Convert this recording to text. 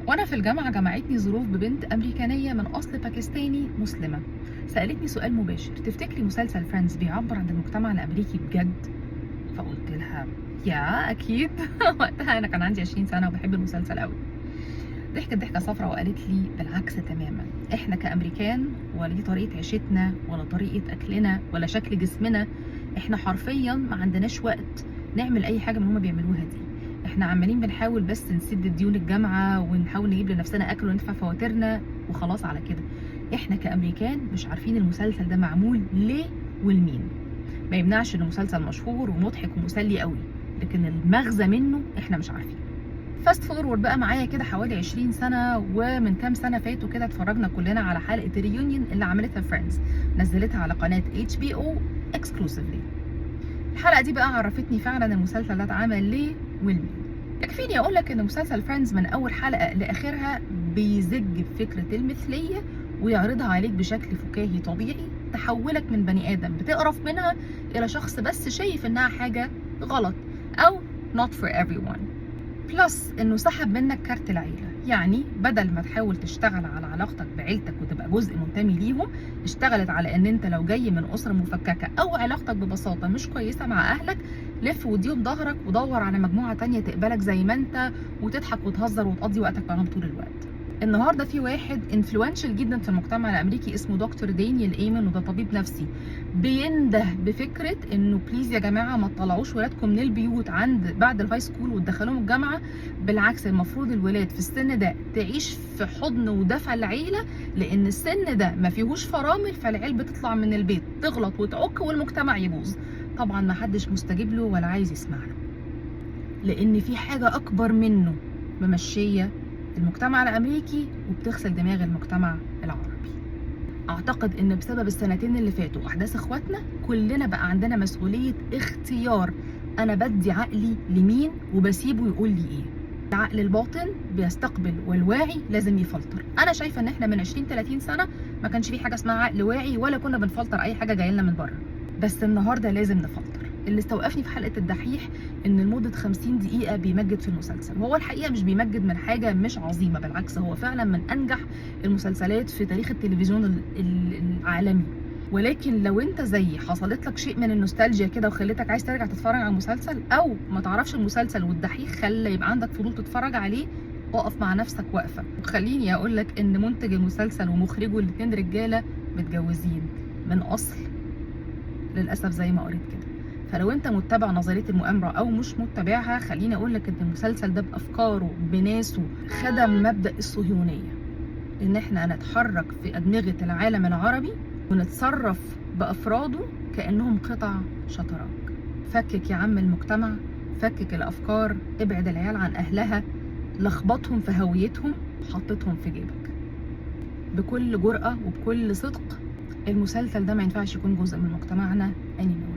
وانا في الجامعة جمعتني ظروف ببنت امريكانيه من اصل باكستاني مسلمه. سالتني سؤال مباشر: تفتكري مسلسل Friends بيعبر عن المجتمع الامريكي بجد؟ فقلت لها yeah، اكيد. وقتها انا كان عندي 20 سنة وبحب المسلسل قوي. ضحكت ضحكه صفرا وقالت لي: بالعكس تماما، احنا كامريكان ولا دي طريقه عيشتنا ولا طريقه اكلنا ولا شكل جسمنا. احنا حرفيا ما عندناش وقت نعمل اي حاجة من هما بيعملوها دي. احنا عمالين بنحاول بس نسد ديون الجامعة ونحاول نجيب لنفسنا اكل وندفع فواتيرنا وخلاص على كده. احنا كامريكان مش عارفين المسلسل ده معمول ليه ولمين. ما يمنعش انه مسلسل مشهور ومضحك ومسلي قوي، لكن المغزى منه احنا مش عارفين. fast forward بقى معايا كده حوالي 20 سنه، ومن كام سنة فاتوا كده اتفرجنا كلنا على حلقة ال reunion اللي عملتها Friends، نزلتها على قناة HBO exclusively. الحلقة دي بقى عرفتني فعلا المسلسل ده اتعمل ليه ولمين. يكفيني اقول لك ان مسلسل Friends من اول حلقة لاخرها بيزج بفكره المثلية ويعرضها عليك بشكل فكاهي طبيعي، تحولك من بني ادم بتقرف منها الى شخص بس شايف انها حاجة غلط او not for everyone. plus انه سحب منك كارت العيله، يعني بدل ما تحاول تشتغل على علاقتك بعيلتك وتبقى جزء منتمي ليهم، اشتغلت على ان انت لو جاي من اسره مفككة او علاقتك ببساطة مش كويسة مع اهلك، لف واديهم ظهرك ودور على مجموعة تانية تقبلك زي ما انت وتضحك وتهزر وتقضي وقتك معاهم طول الوقت. النهارده في واحد influential جدا في المجتمع الامريكي اسمه دكتور دانيال ايمن، وده طبيب نفسي بينده بفكره انه please يا جماعة ما تطلعوش ولادكم من البيوت عند بعد ال high school وتدخلوهم الجامعه. بالعكس، المفروض الولاد في السن ده تعيش في حضن ودفى العيله، لان السن ده ما فيهوش فرامل، فالعيال بتطلع من البيت تغلط وتعك والمجتمع يبوظ. طبعا ما حدش مستجيب له ولا عايز يسمع له، لان في حاجة اكبر منه ممشيه المجتمع الامريكي وبتغسل دماغ المجتمع العربي. اعتقد ان بسبب السنتين اللي فاتوا احداث اخواتنا، كلنا بقى عندنا مسؤولية اختيار: انا بدي عقلي لمين وبسيبه يقول لي ايه؟ العقل الباطن بيستقبل والواعي لازم يفلتر. انا شايفه ان احنا من 20 30 سنة ما كانش في حاجة اسمها عقل واعي ولا كنا بنفلتر اي حاجة جاية لنا من بره، بس النهارده لازم نفلتر. اللي استوقفني في حلقة الدحيح ان لمدة 50 دقيقة بيمجد في المسلسل، وهو الحقيقة مش بيمجد من حاجة مش عظيمه، بالعكس هو فعلا من انجح المسلسلات في تاريخ التلفزيون العالمي. ولكن لو انت زيي حصلت لك شيء من النوستالجيا كده وخلتك عايز ترجع تتفرج على المسلسل، او ما تعرفش المسلسل والدحيح خلى يبقى عندك فضول تتفرج عليه، اقف مع نفسك وقفه. وخليني اقول لك ان منتج المسلسل ومخرجه الاتنين رجاله متجوزين من اصل للاسف زي ما قريت كده. فلو انت متبع نظرية المؤامرة او مش متبعها، خليني اقول لك ان المسلسل ده بافكاره بناسه خدم مبدا الصهيونيه، ان احنا نتحرك في ادمغه العالم العربي ونتصرف بافراده كانهم قطع شطرنج. فكك يا عم المجتمع، فكك الافكار، ابعد العيال عن اهلها، لخبطهم في هويتهم، حطيتهم في جيبك. بكل جرأة وبكل صدق، المسلسل ده ما ينفعش يكون جزء من مجتمعنا anymore.